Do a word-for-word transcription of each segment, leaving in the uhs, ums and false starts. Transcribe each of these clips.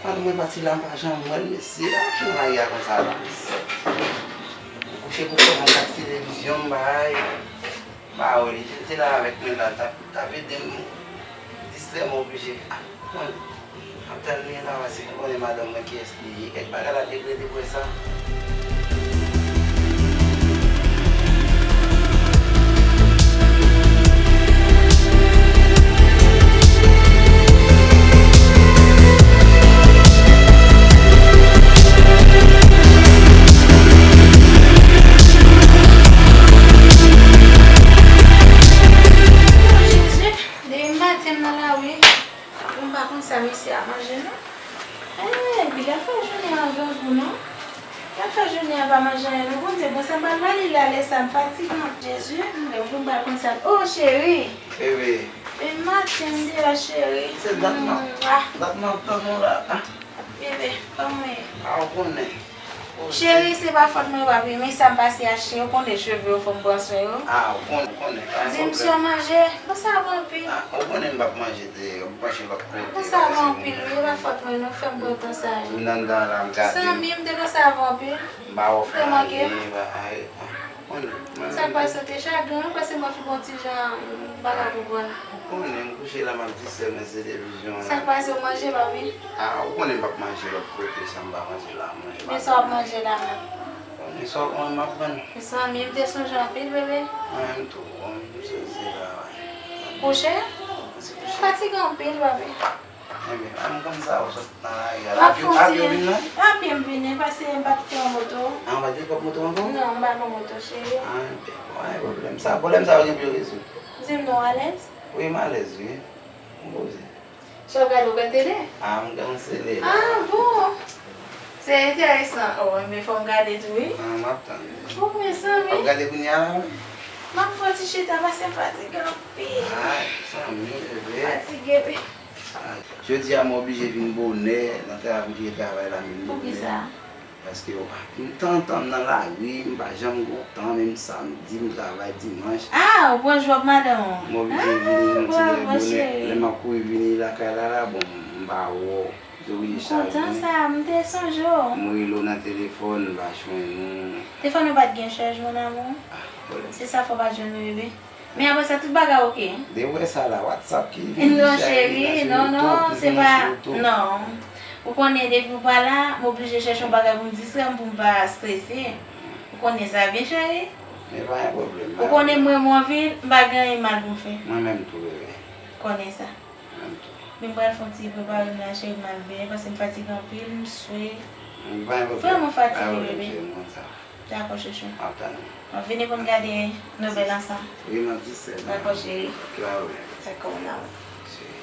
Mwen pati la, m pa janm wè l, mesye. Ap fè nan lari a konsa la, mesye. M kouche pou kò m, m gad televizyon, m bay. M pa wè li, li te la avèk mwen la, l t ap, t ap ede m distrè m oblije. Ah, mwen, m ap tann li la, paske m konnen madanm mwen kiyès li ye. Kèk bagay la te plede pou sa. Jezi, depi maten m nan lari, m pa konn sa mesye a manje non. Eh, epi l ap fè jounen an grangou non. L ap fè jounen an pa manje anyen non. Bondye, bon, sa m pral ba li la, lè sa m fatige. Jezi, m pa konn sa. Oh, cheri. Bebe. Depi maten m deyò, cheri. Se dat m ap, dat m ap tann ou la. Ah. Bebe, kòman w ye? Ah, ou konnen. Cheri, se pa fòt mwen, papi, men sa m pase a cheri, ou konnen cheve yo fò m pran swen yo. Ah, ou konnen, ou konnen, pa gen pwoblèm. Di m si w manje, bon, sa va anpil. Ah, ou konnen m p ap manje deyò, m panche lòt kote. Bon, sa va anpil, wi, e pa fòt mwen non, fè m pran tan sa yo. M nan dan la, m gade. Zanmi m, te konsa va anpil. M pa wè w fè anyen, ba, ay, ah. Sa k pase, w te chagren wi, paske mwen fin gon ti jan, m pa ka konprann. Ou konnen, m kouche la, m ap distrè m nan televizyon an. Sa k pase, w manje, papi? Ah, ou konnen m p ap manje lòt kote, sa m pa manje la, m manje maten. Men sa w ap manje la menm? Konnen sa w konnen m ap pran. Mezanmi, m te sonje w anpil, bebe. Mwen menm tou, bon, m sonje la, wi. Kouche? Fatige anpil, papi. Enben, a m konn sa, ou sot nan lari a. Apye, apye w vin la? Apye m vini, paske m pa t pran moto. Ah, ou pa t gen kòb moto ankò? Non, m pa gen moto, cheri. Ah, enben, bon, pa gen pwoblèm. Sa, pwoblèm sa yo gen pou yo rezoud. Di m non, w alèz? Wi, m alèz, wi. M poze. Sa w gade, ou gade tele? Ah, m gade yon tele la. Ah, bon. Se enteresan. Oh, enben, fò m gade tou, wi. Ah, m ap tann. Oh, mezanmi. W ap gade kounye a la, wi? M ap fè yon ti chita, paske m fatige anpil. Ay, zanmi, bebe. Fatige, wi. Jodi a m oblije vin bonè nan travay, m kite travay la m vin bonè. Poukisa? Paske m tantan m nan lari, m pa janm gon tan, menm samdi m travay, dimanch. Ah, ou pran jou ak madanm ou? M oblije vini yon ti lè bonè. Lè m ap kouri vini lakay la, la, bon, m pa wè w. M te oblije chaje. M kontan sa, m te sonje w. M rele w nan telefòn, m pa jwenn ou. Telefòn ou pa t gen chaj, mon amour? Ah, pwoblèm. Se sa fè w pa t jwenn mwen, bebe. Men apre sa, tout bagay oke. Depi w wè sa la, WhatsApp ki vini, non, cheri, non, non, se pa, non. Ou konnen, depi w pa la, m oblije chèche yon bagay pou m distrè m, pou m pa strese. Ou konnen sa byen, cheri. Men pa gen pwoblèm. Ou konnen m renmen w anpil, m pa gen anyen mal pou m fè. Mwen menm tou, bebe. Konnen sa. Menm tou. Men m pral fè yon ti prepare m la, cheri, m al benyen, paske m fatige anpil, m swe. Pa gen pwoblèm. Vrèman fatige, bebe. Pa gen pwoblèm, cheri, m konn sa. Dakò, chouchou. M ap tann ou. M ap vini pou n gade nouvèl ansanm. Wi, m ap di sèl. Dakò, cheri. Oke, pa gen pwoblèm. Dakò, mon amour. Cheri.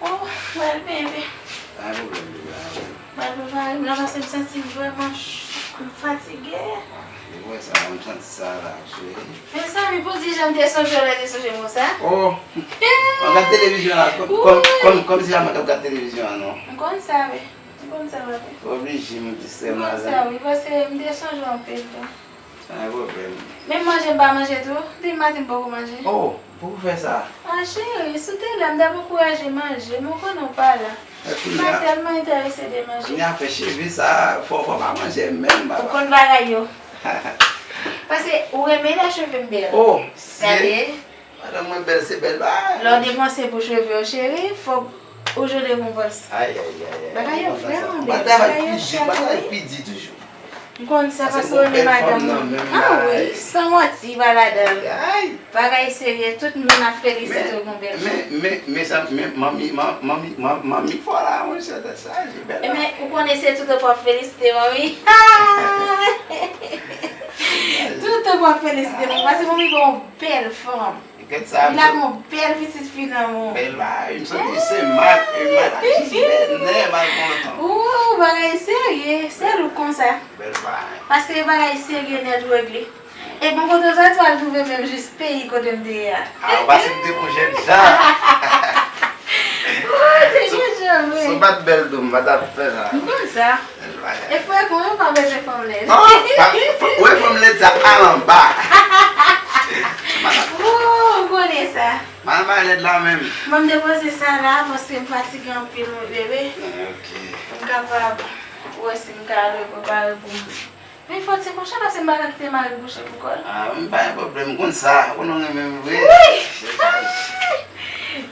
Oh, m pral benyen, bebe. Pa gen pwoblèm, bebe, pa gen pwoblèm. M pral prepare m la, paske m santi m vrèman ch-, m fatige. Ah, e vre sa, m santi sa la, cheri. Mezanmi, pou di jan m te sonje w lè te sonje m konsa. Oh! Mwen gad televizyon la, kòm, kòm, kòm, kòm si la mwen t ap gad televizyon an, non. M konn sa, wi. M konn sa, papi. Oblije, m distrè m la. M konn sa, wi, paske m te sonje w anpil tou. Pa gen pwoblèm. Menm manje m pa manje tou. Depi maten m poko manje. Oh, poukisa w fè sa? Ah, cheri, si w te la, m t ap ankouraje manje, men w konnen w pa la. M pa tèlman enterese de manje. Kounye a fè cheve sa, fò, fò pa manje menm, papa. Ou konn bagay yo. Paske ou renmen lè cheve m bèl. Oh, gade. Madanm mwen bèl, se bèl bagay. Lè w depanse pou cheve w, cheri, fòk ou jwenn rekonpans. Ay, ay, ay, ay. Bagay yo vrèman bèl. Bagay yo chak jou, wi. M konn sa paske w renmen madanm mwen. Ah wi, san manti, pa ladan l. Bagay serye, tout moun ap felisite w pou bèl cheve. Men, men, men sa, men manmi, man-, manmi, man-, manmi fò la, monchè, tèt chaje, bèl. Ebyen, ou konnen se toutan pou w ap felisite manmi. Toutan pou w ap felisite manmi, paske manmi gon bèl fanm. Li la gon bèl pitit fi nan men w. Bèl bagay, m santi se mat, e mat a jis bèl nè, mal kontan. Ooh, bagay serye, sèl ou konsa. Bèl bagay. Paske bagay serye nèt regle. E bon kote w soti w al twouve menm jis peyi kote m te ye a. Ah, ou pa se m te pou jèn jan. Ooh, te jèn jan, wi. Si w pa t bèl tou, m pa t ap fè sa. M konn sa. E frekan, ou pa bezwen fanm lèd. Non, pa, ou wè fanm lèd sa al anba. Oh, Konnen sa. Mal malèt la menm. Mwen m depoze sa la paske m fatige anpil, wi, bebe. Ok. M kapab wè si m ka al prepare pou m. Men fò ti kouche paske m pa ka kite mari kouche pou kò l. Ah, m pa gen pwoblèm, m konn sa. Ou konn ou renmen m vre. Wi!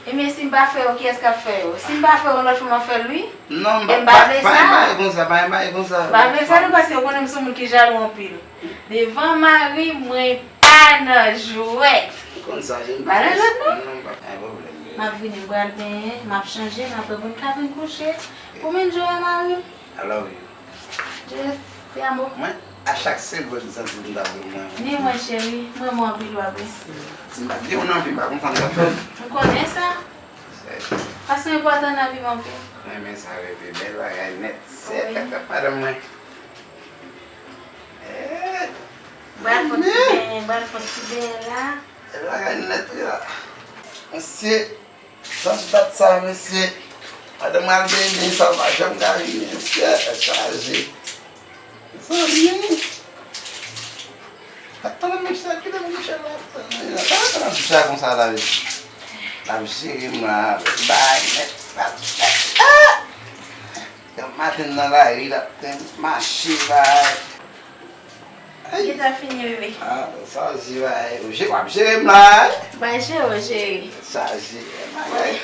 Ebyen, si m pa fè yo, kiyès k ap fè yo? Si m pa fè yo, yon lòt fanm ap fè l, wi. Non, m pa, m pa, pa gen bagay konsa, pa gen bagay konsa. M pa vle sa, non, paske ou konnen m se yon moun ki jalou anpil. Devan mari, mwen pa nan jwèt. M konn sa, je m pa nan jwèt, non. Non, m pa gen pwoblèm. M ap vini, m pral benyen, m ap chanje, m ap pran pou n ka vin kouche. Pou m enjoy mari m. I love you. Je te amo. Mwen, a chak segonn, m santi m ta vle mwen. Ni mwen, cheri. Mwen, mwen anpil, w ap wè. Si m pa t gen w nan vi m, pa konn sa m t ap fè. M konnen sa. Paske w enpòtan nan vi m anpil. Mwen, men sa reve. Bèl bagay nèt. Se madanm mwen. Eh, bal fon ti benyen, bal fon ti benyen la. Bèl bagay nèt, wi la. Mesye. Sans dat sa, mesye. Madanm al benyen, sa pa janm ka vini, mesye. Tèt chaje. Mezanmi. Ak madanm Michel, kite m Michel la. Sa madanm Michel konsa la, mesye. L ap jere m la, bay nèt. Ah! Yon maten nan lari, l ap mache, bay. Ay. Li ta fini, bebe. Ah, sa w di, bay. Ou je-, w ap jere m la, eh? Bay jere, w jere. Sa w di, eh, bagay.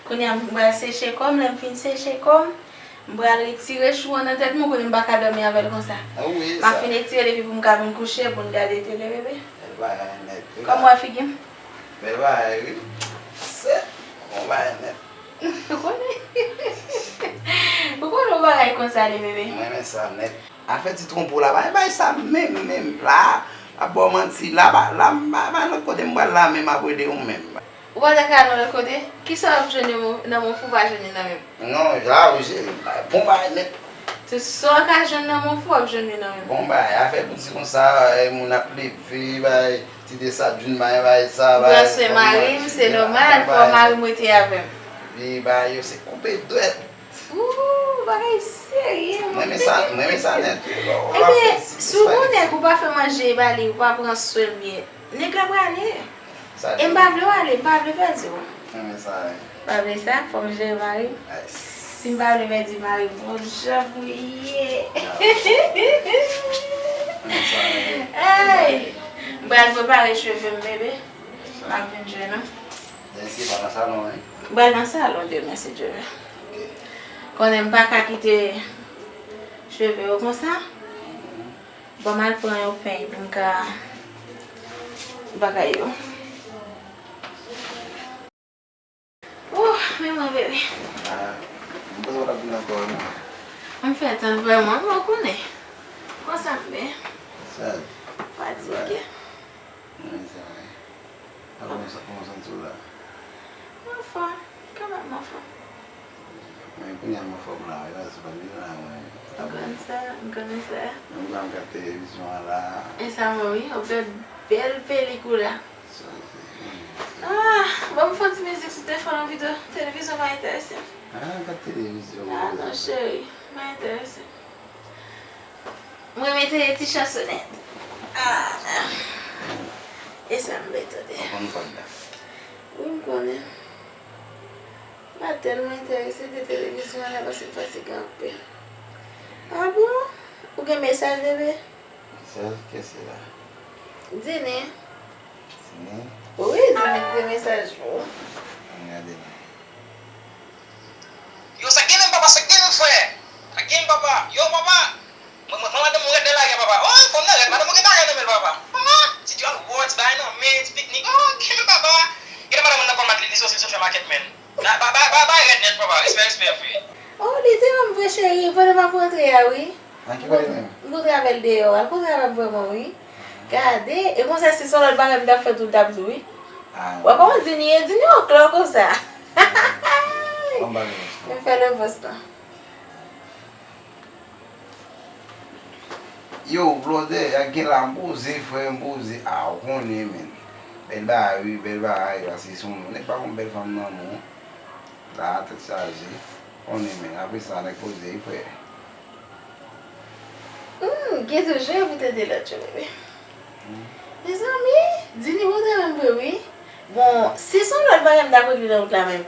Kounye a, m pral seche kò m. Lè m fin seche kò m, m pral retire chou an nan tèt mwen. Kounye a, m pa ka dòmi avè l konsa. Ah, wi, m ap fin retire l epi pou m ka vin kouche, pou n gade tele, bebe. Bèl bagay nèt, wi. Kòman w wè figi m? Bèl bagay, wi. Se, bon bagay nèt. Ou konnen? Ou konnen yon bagay konsa, li, bebe. Mwen renmen sa nèt. Afè ti twonpe w la, pa bay sa menm, menm la. Ap ba w manti. La, ba, la, ba, ba lòt kote m pral la, menm ap rele ou menm. Ou pa ta ka nan lòt kote? Kisa w ap jwenn nan men w, nan men w, ou pa jwenn li nan men m? Non, la, ou je, bon bagay nèt. Tout sa w ka jwenn nan men w, ou ap jwenn li nan men m. Bon bagay, afè pou di konsa, eh, moun ap leve, bay, ti de sa, djoun bay, bay, sa, bay. Pran swen mari m, se nòmal, fò mari m rete avè m. Wi, bay, yo se koupe dwèt. Ooh, bagay serye, mon bebe. Mwen renmen sa, mwen renmen sa nèt, wi. Ebyen, si w gon nèg ou pa fè manje ba li, ou pa pran swen l byen, nèg la prale. E m pa vle w ale, m pa vle pèdi w. Mwen renmen sa, wi. Pa vle sa, fò m jere mari m. Si m pa vle pèdi mari m, bon jan pou l ye. Mwen renmen sa, wi. Ay! M pral prepare cheve m, bebe. M ap vin jwenn ou. Demen se pa nan salon, wi. M pral nan salon demen, si Dye vle. Ok. Konnen m pa ka kite cheve yo konsa. Ban m al pran yon peny pou m ka bagay yo. Oh, men mwen, bebe. Ah, m panse w t ap vin ankò, wi, mwen. M fè tann vrèman, mwen konnen. Konsa m ye. Sa. Fatige. Mwen sa, wi. A, kòman sa, kòman w santi w la? M anfòm. Kanmenm m anfòm. Men kounye a m anfòm la, wi, paske m pa t vin la, mwen. M konn sa, m konnen sa. Menm jan m gad televizyon an la. E sa mwen, wi, w ap gad bèl pelikula. Sa, se, ah, ban m fè yon ti mizik sou telefòn an pito. Televizyon pa enterese m. Ah, gad televizyon. Ah, non, cheri, pa enterese m. Mwen mete ti chansonèt. Ah. E sa m vle tande. Ou konn kòd la? Wi, m konnen. M pa tèlman enterese de televizyon an la paske m fatige anpil. Ah bon? Ou gen mesaj, bebe? Mesaj? Kiyès se la? Dini. Dini? Wi, Dini kite mesaj pou ou. Ann gade non. Yo, sa k gen menm, papa? Sa k gen menm, frè? Sa k gen menm, papa? Yo, papa! Mwen, mwen, mwen, madanm mwen rèd nan lari a, papa. Oh, fanm nan rèd, madanm mwen gen bagay nan men l, papa. Ah, ti djòl Woods, bagay nan men, ti piknik. Oh, ok, men, papa. Gen lè madanm mwen nan Walmart, li, li soti, li soti nan makèt, menn. Ba, ba, ba, ba, bagay rèd nèt, papa. Respè, respè, frè. Oh, li te ban m vre, cheri, pandan m ap rantre a, wi. Nan ki kote menm? M kontre avè l deyò a, l kontre avè m vrèman, wi. Gade, e konsa, si se yon lòt bagay m t ap fè tou, l t ap di w, wi. Ah. W ap konprann, Dini, e Dini, w klè konsa. Bon bagay. Men fè levans lan. Yo, blòdè, y a gen la, m poze, frè, m poze. Ah, ou konnen, menn. Bèl bagay, wi, bèl bagay, paske se yon nèg pa konn bèl fanm nan, non. La, tèt chaje. Konnen, menn, apre sa, nèg poze, wi, frè. Hmm, gen toujou pou tande lòt yo, bebe. Hmm. Mezanmi, Dini, ou te renmen vre, wi. Bon, si se yon lòt bagay, m t ap regle nan wout la menm.